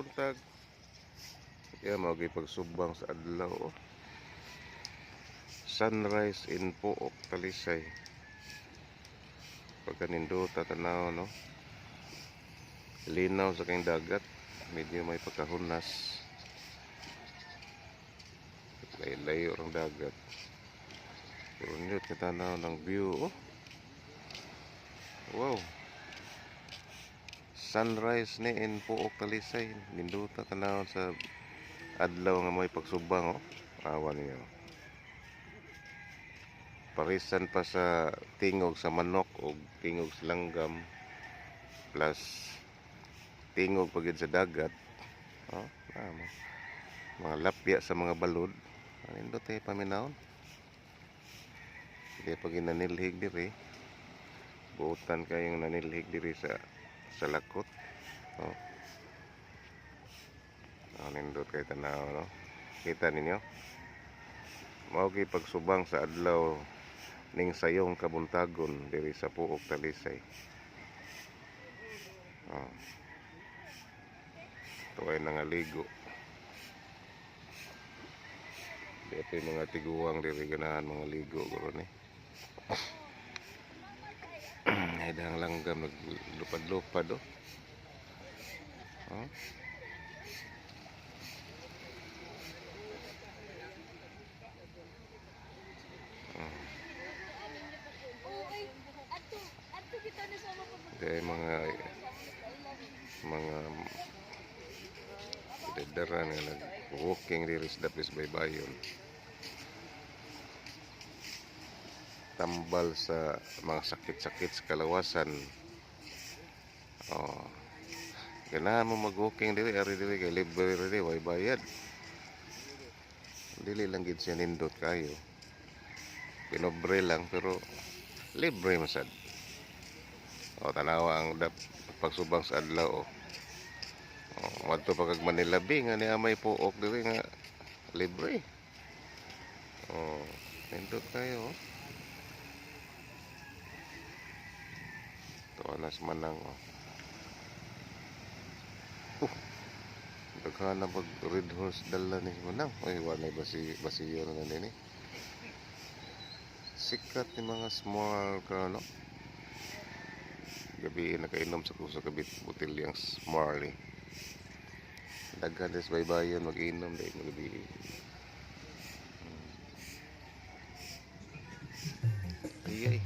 Buntag. Kaya mao pagsubang sa adlaw, oh. Sunrise in Pook, Talisay. Pagkanindota tanaw, no. Linaw sa kayong dagat. Medyo may pagkahunas. Layo-layo ang dagat. Pero nindot ka tanaw ng view, oh. Wow. Sunrise ni in Pook, Talisay. Nindota tanaw sa adlaw nga may pagsubang, oh. Awa niyo. Parisan pa sa tingog sa manok o tingog sa langgam plus tingog pagid sa dagat. Oh, tama. Mga lapya sa mga balod. Nindot eh paminawon. Di pa ginanilhig diri. Buotan kayong nanilhig diri sa lakot. Oh. Oh, nindot kay tanaw, no. Kita ninyo? Mao kay pagsubang sa adlaw ning sayong kabuntagon diri sa Pook, Talisay. Oh. Ito ay nangaligo. Dito yung mga tiguang diri ganahan mga ligo guro ni. Ay dahang langgam naglupad-lupad, oh. Oh. Adto, adto kita ni sa mga Kaya mga dara nga nag-walking diri sa Dapis Baybayon. Tambal sa mga sakit-sakit sa kalawasan. Oh. Ganahan mo mag-walking diri, ari diri kay libre diri, way bayad. Dili lang gid siya nindot kayo. Pinobre lang pero libre masad. O, tanawa ang pagsubang sa adlaw, oh. Oh, wadto pa kag Manila Bay nga niya may puok diri nga libre. Oh, nindot kayo, oh. Ito anas manang, oh. Daghan na pag red horse dala ni manang. Ay, wala ba si basiyo na nini. Sikat ni mga small ka, no? Gabi nakainom sa kusa kabit butilyang Smurley. Daghan des baybayon mag-inom dahil magabi. Ay ay.